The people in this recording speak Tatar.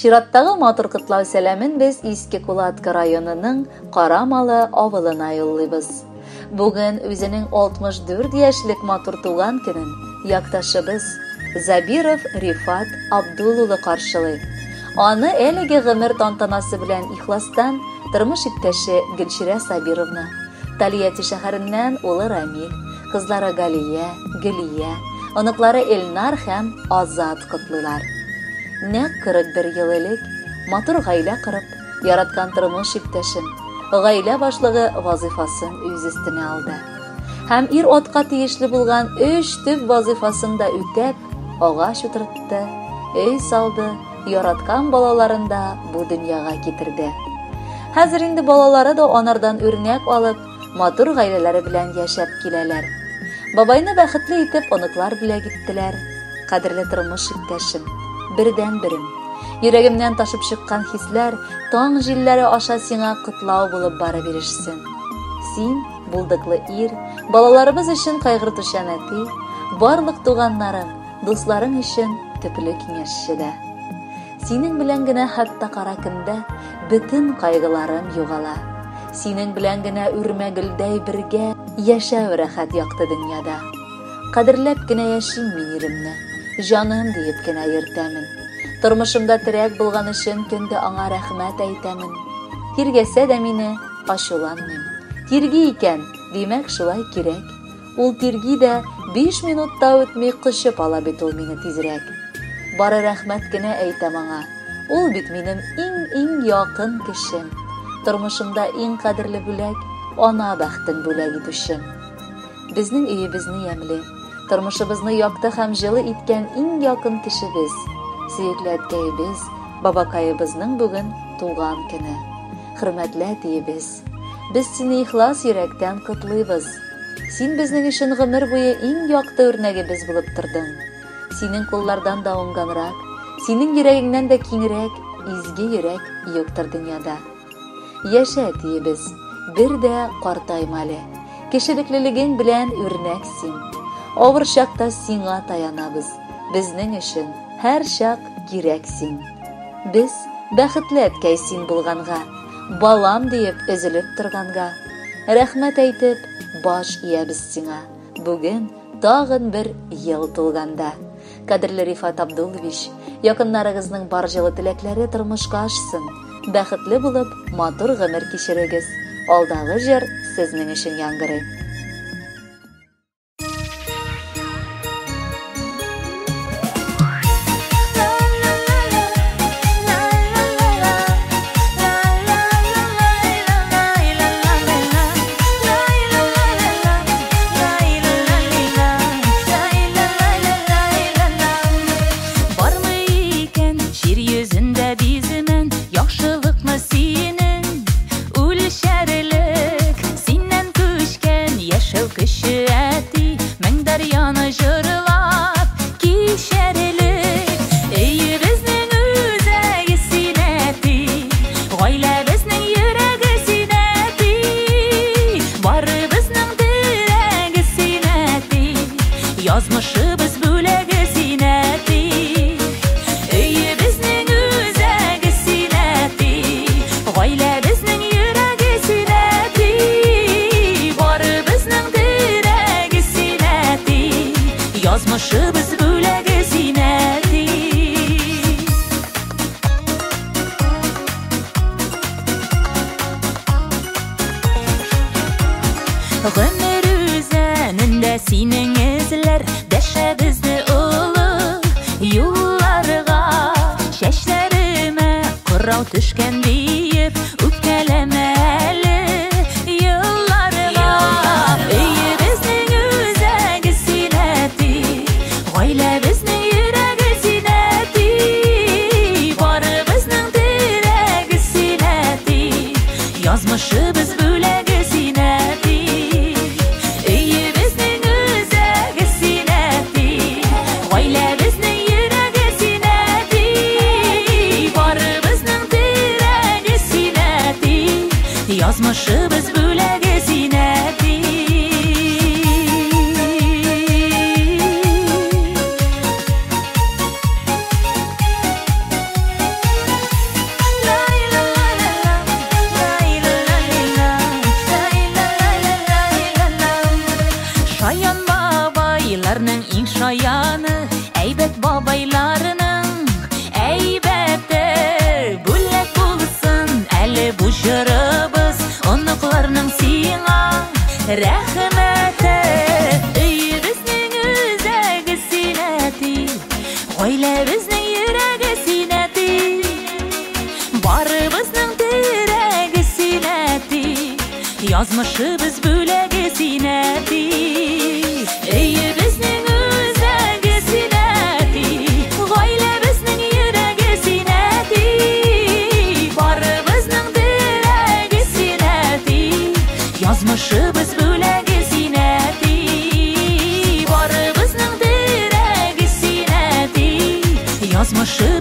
Чираттагы матур котлау сәламен без Иске Кулатка районының Карамалы авылына юллыйбыз. Бүген үзенең 64 яшьлек матур туган көнен якташыбыз Забиров Рифат Абдул улы каршылый. Аны әлеге гомер тантанасы белән ихластан тормыш иптәше Гөлчирә Сабировна, Тольятти шәһәреннән улы Рамил, кызлары Галия, Гөлия, оныклары Эльнар һәм Азат котлыйлар. Нәкъ 41 ел элек матур гаилә корып, яраткан тормыш иптәшем, гаилә башлыгы вазыйфасын үз өстенә алды. Һәм ир-атка тиешле булган өч төп вазыйфасын да үтәп, агач утыртты, өй салды, яраткан балаларын да бу дөньяга китерде. Хәзер инде балалары да анардан үрнәк алып, матур гаиләләре белән яшәп киләләр. Бабайны бәхетле итеп оныклар бүләк иттеләр. Кадерле тормыш иптәшем, бердәнберем. Йөрәгемнән ташып чыккан хисләр таң җилләре аша сиңа котлау булып барып ирешсен. Син, булдыклы ир, балаларыбыз өчен кайгыртучан әти, барлык туганнарың, дусларың өчен төпле киңәшче дә. Синең белән генә хәтта кара көндә бөтен кайгыларым югала. Синең белән генә үрмә гөлдәй бергә яшәү рәхәт якты дөньяда. Кадерләп кенә яшим мин иремне, җаным диеп кенә йөртәмен. Тормышымда терәк булган өчен көн дә аңа рәхмәт әйтәмен. Тиргәсә дә мине, ачуланмыйм. Тирги икән, димәк, шулай кирәк. Ул тирги дә, 5 минут та үтми кочып ала бит ул мине тизрәк. Бары рәхмәт кенә әйтәм аңа. Ул бит минем иң-иң якын кешем. Тормышымда иң кадерле бүләк, ана бәхтен бүләк итүчем. Безнең өебезне ямьле, тормышыбызны якты һәм җылы иткән иң якын кешебез, сөекле әткәебез, бабакаебызның бүген туган көне. Хөрмәтле әтиебез, без сине ихлас йөрәктән котлыйбыз. Син безнең өчен гомер буе иң якты үрнәгебез булып тордың. Синең куллардан да уңганрак, синең йөрәгеңнән дә киңрәк изге йөрәк юктыр дөньяда. Яшә, әтиебез, бер дә картайма әле. Кешелеклелегең белән үрнәк син. Авыр чакта сиңа таянабыз. Безнең өчен һәрчак кирәк син. Без бәхетле әткәй син булганга, балам диеп өзелеп торганга, рәхмәт әйтеп баш иябез сиңа. Бүген тагын бер ел тулганда. Кадерле Рифат Абдуллович, якыннарыгызның бар җылы теләкләре тормышка ашсын. Бәхетле булып, матур гомер кичерегез. Алдагы җыр сезнең өчен яңгырый. Бармы икән җир йөзендә биземен яхшылыкны синең үлчәрлек, синнән күчкән яшәү көче әти, мең дәрьяны җырлап кичәрлек. Өебезнең үзәге син әти, гаиләбезнең йөрәге син әти, барыбызның терәге син әти, язмышыбыз бүләге син әти. Өебезнең үзәге син әти, гаиләбезнең йөрәге син әти, барыбызның терәге син әти, язмышыбыз бүләге син әти. Гомер үзәнендә синең эзләр дәшә безне олы юлларга. Чәчләремә кырау төшкән диеп үпкәләмә әле елларга. Өебезнең үзәге син әти, гаиләбезнең йөрәге син әти, барыбызның терәге син әти, язмышыбыз бүләге син әти. Өебезнең үзәге син әти, гаиләбезнең йөрәге син әти, барыбызның терәге син әти, язмышыбыз бүләге син әти. рәхмәте. Өебезнең үзәге син, әти, гаиләбезнең йөрәге син, әти. Барыбызның терәге син, әти, язмышыбыз бүләге син, әти. Өебезнең үзәге син, әти, гаиләбезнең йөрәге син, әти. Барыбызның терәге син, әти, язмышыбыз бүләге син, әти. Барыбызның терәге син, әти, язмышыбыз